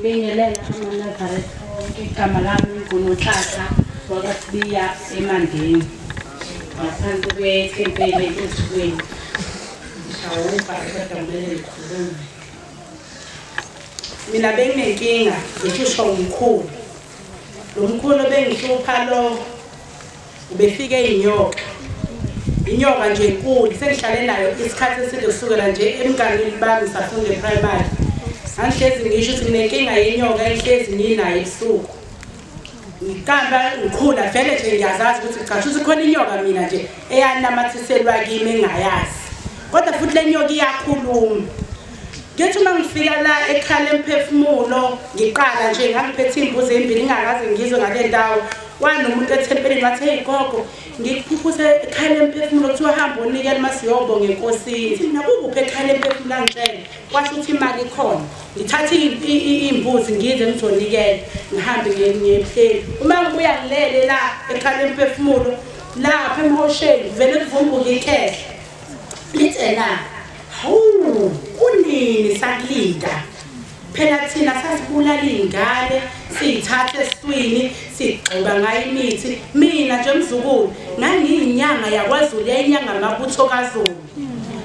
Ngibingelela amaNazaretha onke. Igama lami nguNonhlanhla wakaSibiya eMandeni, ngaphansi kwethempeli eThekwini. Ngishawuba kodwa kumele ngikhulume. Mina benginenkinga, ngihlushwa umkhulu. Lo mkhulu bengihlupha lo ubefike inyoka. Inyoka nje enkulu, sengihlale nayo isikhathi eside kusukela nje emnganini bami safunda e-primary. Ngihlezi ngisho ukuthi nginenkinga yenyoka engihlezi nginayo ebusuku. Ngiqamba ngikhula vele nje ngiyazazi ukuthi cha shuthi khona inyoka mina nje eyanamathiselwa kimi engayazi. Kodwa futhi le nyoka iyakhuluma. Ngithi uma ngifika la ekhaya lemphefumulo ngiqala nje ngangiphethe imbuzi ezimbili ngingakaze ngizwe ngale ndawo. Wanomuntu ethempelini wathi hey gogo ngikuphuphuse ekhaya lemphefumulo kuthiwa hamba unikele masiyobonga enkosini. Mina kukuphi ekhaya lemphefumulo angitshele kwasho ukuthi imali ikhona. Ngithathe imbuzi ngize ngizonikela ngihambe ngiyebuhleni. Uma ngibuya ngilele la ekhaya lemphefumulo lapha emhosheni vele kuvumbuka ikhehla. Lithe na hawu kunini sakulinda. Phela thina sasibulala iy'ngane siyithathe esiswini sigxoba ngayo imithi. Mina nje mzukulu ngangiyinyanga yakwaZulu, yayinyanga amabutho kaZulu.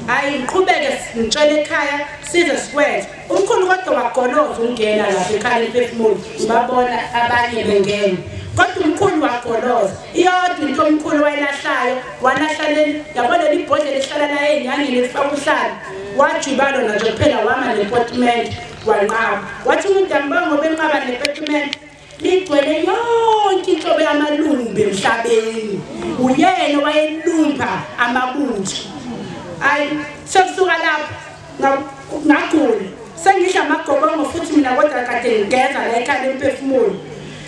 Hhayi ngiqhubeke ngitshele ekhaya size sikwenze. Umkhulu kodwa wagoloza ukungena lapha ekhaya lemphefumulo, ngibabona abanye bengena. Kodwa umkhulu wagoloza. Iyodwa into omkhulu wayilahlayo, walahla leli, yabona leli bhodlela elihlala la ey'nyangeni elifaka uhlala. Wajuba lona nje kuphela wama nepotimende wanqaba. Wathi umuntu angibonga ngoba enqaba nepotimende ligcwele yonke inhlobo yamalumbi emhlabeni. Uyena wayelumba amabutho. Ayi sekusuka lapho ngagula. Sengidla amagobongo futhi mina kodwa kade ngigeza la ekhaya lemphefumulo.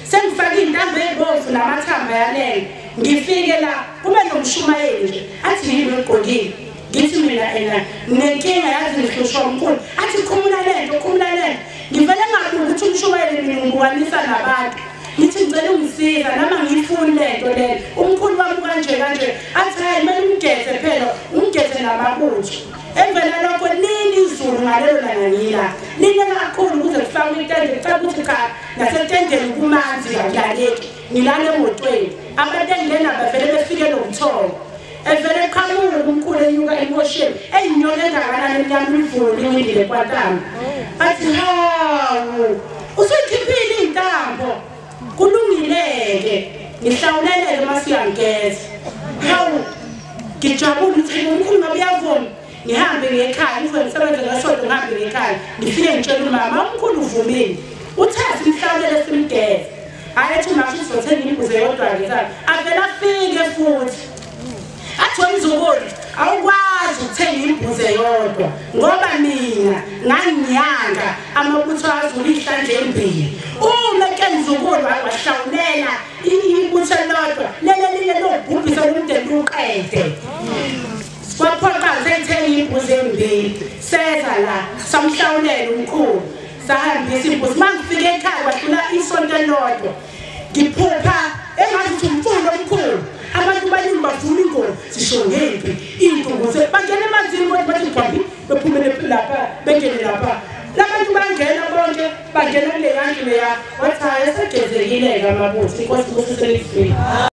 Sengifake iy'ntambo ey'bomvu namathamba yalenga. Ngifike la kube nomshumayeli nje athi yini ogqokile. Ngithi mina ena nginenkinga yazi ngihlushwa umkhulu. Athi khumula lento, khumula lento. Ngivele ngabuka ukuthi umshumayeli mina ngibukanisa nabantu. Ngithi ngicela ungisiza noma ngiyifuni lento lena. Umkhulu wami kanje kanje. Athi hayi kumele umgeze phela, umgeze namabutho. Emvela lokho nini izulu ngalelo langa ngila. Line kakhulu kuze kufakwe itende, kucaba ukuthi cha nasetendeni kumanzi akulaleki. Ngilale emotweni. Abantu engilena bavele befike nobuthongo. Evele qhamuka umkhulu enyuka emhosheni eyinyoka engakanani emnyama imvula iwindile kwantama. Athi hawu usuyikhiphile iy'ntambo kulungileke ngihlawuleleke uma siyangeza. Hawu ngijabule ukuthi umkhulu ngabe uyavuma. Ngihambe ngiye ekhaya ngizobe ngisebenze ngesonto ngihambe ngiye ekhaya ngifike ngitshele umama umkhulu uvumile uthe simhlawulele simgeze. Hhayi ethi uma sizothenga imbuzi eyodwa ngesana avele afike futhi. Athi wemzukulu awukwazi ukuthenga imbuzi eyodwa ngoba mina nganginyanga amabutho aZulu iy'hlandla embili. Uma ke mzukulu wahlawulela ibutho elilodwa leli elinye lobhubhisa lomndeni luqede. Kwaphoqa sengithenga imbuzi embili seza la samhlawulela umkhulu sahambisa imbuzi. Uma ngifike ekhaya kwadlula isonto elilodwa ngiphupha engathi umfundo omkhulu. Abantu baningi bavuma ingoma sisho ngempi iy'nduku bangena emanzini kodwa bathi gwambi bephumele lapha bengene lapha. Labantu bangena bonke bangena kuleya ndlu leya wathi hhayi esegezekile-ke amabutho inkosi ibusise.